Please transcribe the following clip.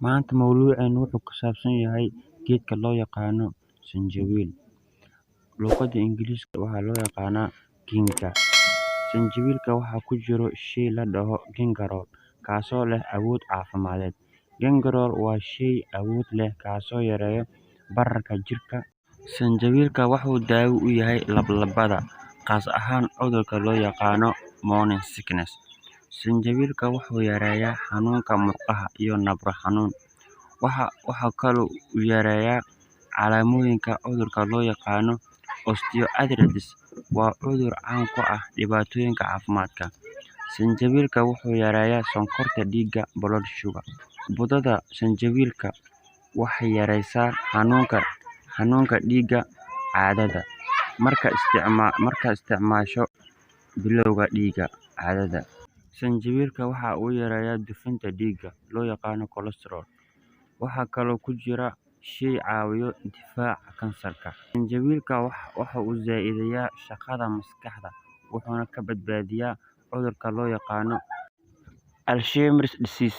Maanta mawduuceenu wuxuu ku saabsan yahay geedka loo yaqaano sanjabiil. Luqadda Ingiriiska waxaa loo yaqaanaa ginger. Sanjabiilka waxaa ku jiro shay la dhaho gingerol, kaasoo leh awood caafimadeed. Gingerol waa shay awood leh kaasoo yareeyo bararka jirka. Sanjabiilka wuxuu daawo u yahay lalabada, khaas ahaan cudurka loo yaqaano morning sickness. Sanjabiilka wuxuu yareeyaa xanuunka murqaha iyo nabro xanuun. Waxa kaloo uu yareeyaa calaamooyinka cudurka loo yaqaano osteoarthritis, waa cudur caan ku ah dhibaatooyinka caafimaadka. Sanjabiilka wuxuu yareeyaa sonkorta dhiigga, blood sugar. Budada sanjabiilka waxay yareysaa xanuunka dhiigga caadada marka isticmaasho bilowga dhiigga caadada. Sanjabiilka waxa uu yareeyaa dufanka dhiigga loo yaqaano cholesterol. Waxaa kaloo ku jira shay caawiyo difaaca kansarka. Sanjabiilka waxa uu zaa'idiyaa shaqada maskaxda, wuxuuna ka badbaadiyaa cudurka loo yaqaano Alzheimer's disease.